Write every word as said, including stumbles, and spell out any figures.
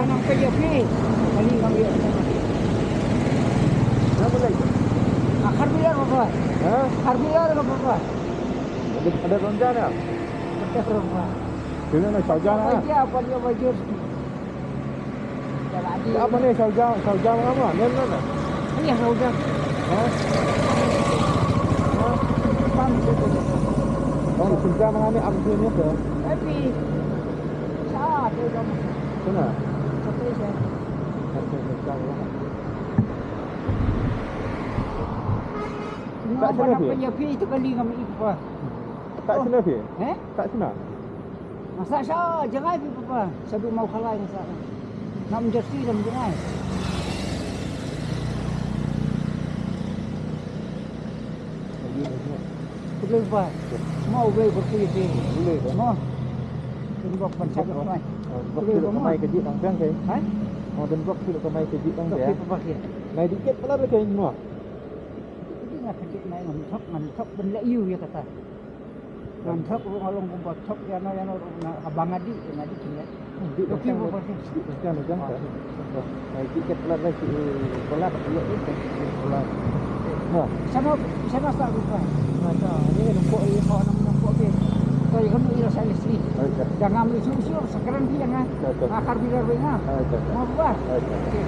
Nang ka ïa phi. Kali ngam ïa. Kenapa lagi? Akar biar apa? Hah? Akar biar apa? Ada, ada rencana? Ada rencana. Sini nak saja nak. Apa dia, apa dia baju? Apa ni saja, saja apa? Ni mana? Iya, saja. Hah? Hah? Depan situ. Oh, saja mana ni? Apa ni tu? Tapi, saat dia dah. Sana. Tapi saya. Tak sini, Pi. Kat sini, Pi. Eh? Kat sini. Masa sha jngai, Pi, papa. Sadu mau khalai masa. Nam jersey dam jngai. Boleh, papa. Mau boleh berkulit, Pi. Boleh, Pi. Mau. Tembok pancak, Pi. Boleh, Pi, Pi. Kamai kejut nang peng, Pi. Hah? Mau tembok tu kamai kejut nang, Pi. Okey, papa, okey. Nai dikit pala lagi, no. Jadi ngan sakit nai ngan thok, ngan thok ben leh ïu ïa kata. Ngan thok ruh ngan long kumba thok ïa no ïa no ruh na abang adi ïa ngadi kine. Di okey, papa. Di kan kan. Nai dikit pala lagi, pala lagi, pala. Nah. Sana, sana sa rupa. Nah, sa ni nang ko ïa ko nang nang ko be. Ko ïa ko ïa sa ni si. Okey. Jangan isu isu sekarang dia ngah. Okey. Akar biar be ngah. Okey. Mau apa? Okey. Okey.